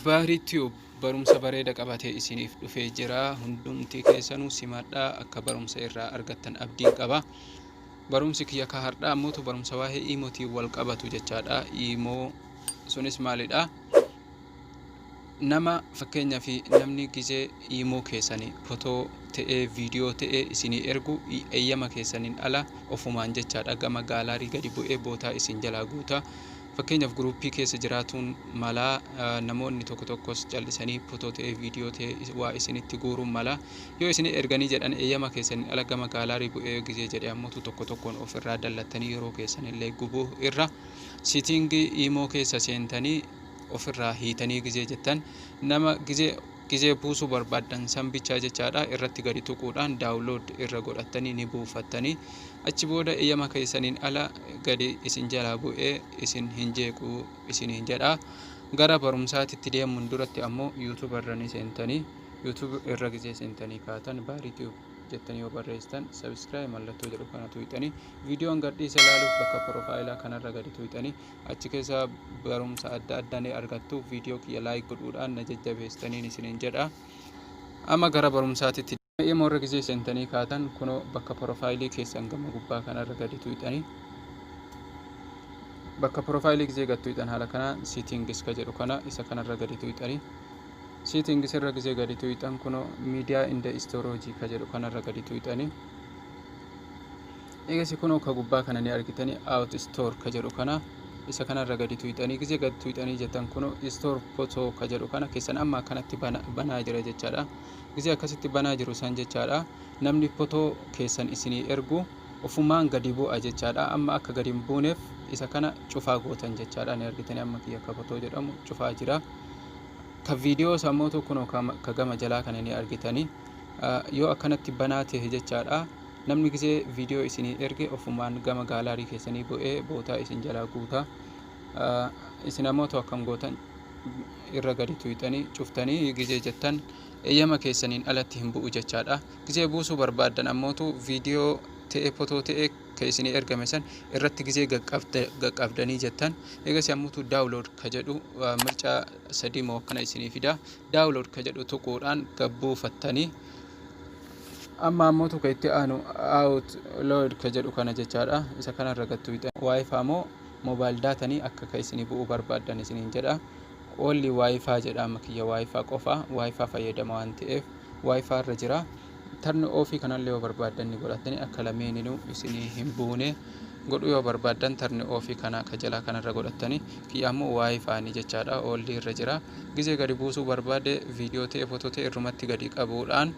Baarii Tube barumsa bareeda qabatee isiniif dhufee jira. Hundumti keessanuu simadhaa, akka barumsa irraa argattan abdiin qaba. Barumsi kiyya ka hardhaa ammootu barumsa waa'ee imotiin wal qabatu jechaadha. Imoo sunis maalidha? Nama fakkeenyaaf namni gizee imoo keessanii fotoo ta'ee viidiyoo ta'ee isinii ergu eeyyama keessaniin ala ofumaan jechaadha, gama gallery gadi bu'ee bootaa isin jalaa guuta. Fakkeenyaaf guruppii keessa jiraatuun malaa, namoonni tokko tokkos callisanii fotoo ta'ee viidiyoo ta'ee waa isinitti guuruun mala. Yoo isin erganii jedhan eeyyama keessaniin ala gama gallery bu'ee gizee jedhe ammootu tokko tokkoon ofirraa dallattanii yeroo keessanillee gubuu irra, setting imoo keessa seentanii ofirraa hiitanii gizee jettan, nama gizee gizee buusuu barbaaddan san bichaa jechaadha, irratti gadi tuquudhaan download irra godhattanii ni buufattanii, achi booda eeyyama keessaniin ala gadi isin jalaa bu'ee isin hin jeequ isiniin jedha. Gara barumsaatitti deemuun duratti ammoo YouTube irra ni seentanii. YouTube irra gizee seentanii kaatan, Baarii Tube jettanii yoo barreessitan, subscribe mallattoo jedhu kana tuqxanii, viidiyoon gadhiise ilaaluuf bakka profile kanarra gadi tuqxanii, achi keessa barumsa adda addaa ni argattu. Viidiyoo kiyya like godhuudhaan na jajjabeessitaniin isiniin jedha. Amma gara barumsaatitti. Imo irra gizee seentanii kaatan, kunoo bakka profile keessan gama gubbaa kanarra gadi tuqxanii, bakka profile gizee gad tuqxan, haala kanaan settings ka jedhu kana, isa kanarra gadi tuqxanii, settings irra gizee gadi tuqxan, kunoo media and storage ka jedhu kanarra gadi tuqxanii, eegasi kunoo ka gubbaa kana ni argitanii, auto store ka jedhu kana, isa kanarra gadi tuqxanii, gizee gadi tuqxanii jettan, kunoo store photo ka jedhu kana keessan amma akkanatti banaa jira jechaadha. Gizee akkasitti banaa jiru san jechaadha, namni fotoo keessan isinii ergu ofumaan gadi bu'a jechaadha. Amma akka gadi hin buuneef isa kana cufaa gootan jechaadha. Ni argitanii, amma kiyya ka fotoo jedhamu cufaa jira. Ka viidiyoo sammootu kunoo ka gama jalaa kana ni argitanii, yoo akkanatti banaa ta'e jechaadha, namni gizee viidiyoo isinii erge ofumaan gama gallery keessanii bu'ee bootaa isin jalaa guuta. Isin ammoo akkam gootan? Irra gadi tuqxanii cuftanii gizee jettan, eeyyama keessaniin alatti hin bu'u jechaadha. Gizee buusuu barbaaddan ammootu viidiyoo ta'e fotoo ta'e ka isinii ergame san irratti gizee qaqqabdanii jettan, eegas ammutu download ka jedhu mircaa sadii moo akkana isinii fida. Download ka jedhu tuquudhaan gabbuufattanii, amma ammootu ka itti aanu upload ka jedhu kana jechaadha. Isa kanarra gattu WiFi moo mobile datanii akka ka isinii bu'uu barbaaddan isiniin jedha. Only WiFi jedha. Amma kiyya WiFi qofa, WiFi fayyadama waan ta'eef WiFi irra jira. Turn off kanallee yoo barbaaddan ni godhattanii, akka lameeninuu isinii hin buune godhuu yoo barbaaddan, turn off kana ka jalaa kanarra godhattanii. Kiyya ammoo WiFi ni jechaadha, only irra jira. Gizee gadi buusuu barbaade viidiyoo ta'e fotoo ta'e irrumatti gadi qabuudhaan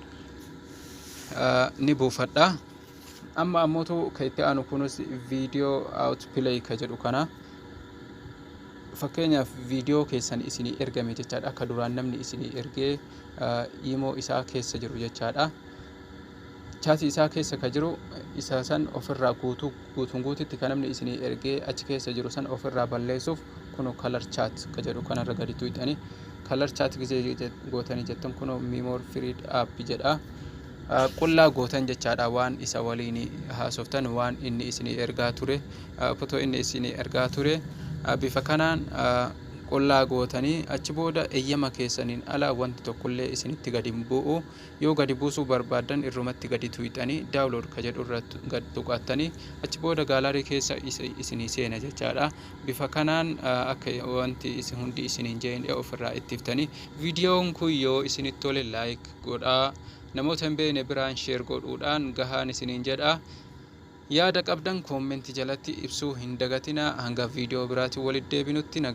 ni buufadha. Amma ammootu ka itti aanu kunis viidiyoo autoplay ka jedhu kana. Fakkeenyaaf viidiyoo keessan isinii ergame jechaadha, akka duraan namni isinii ergee imoo isaa keessa jiru jechaadha, chat isaa keessa ka jiru isa san ofirraa guutuu guutuun guututti kan namni isinii ergee achi keessa jiru san ofirraa balleessuuf, kunu clear chat ka jedhu kanarra gadi tuqxanii, clear chat gizee gootanii jettan, kunu memory freed up jedha. Qullaa gootan jechaadha. Waan isa waliin haasoftan, waan inni isinii ergaa ture, fotoo inni isinii ergaa ture bifa kanaan qullaa gootanii, achi booda eeyyama keessaniin ala wanti tokkollee isinitti gadi hin bu'u. Yoo gadi buusuu barbaaddan irrumatti gadi tuqxanii, download ka jedhu irra gad tuqattanii, achi booda gallery keessa isinii seena jechaadha. Bifa kanaan akka wanti isin hundi isiniin jeen ofirraa ittiftanii. Viidiyoon kun yoo isinitti tole like godhaa, namoota hin beekne biraan share godhuudhaan gahaan isiniin jedha. Yaada qabdan comment jalatti ibsuu hin dagatina. Hanga viidiyoo biraatiin walitti deebinutti.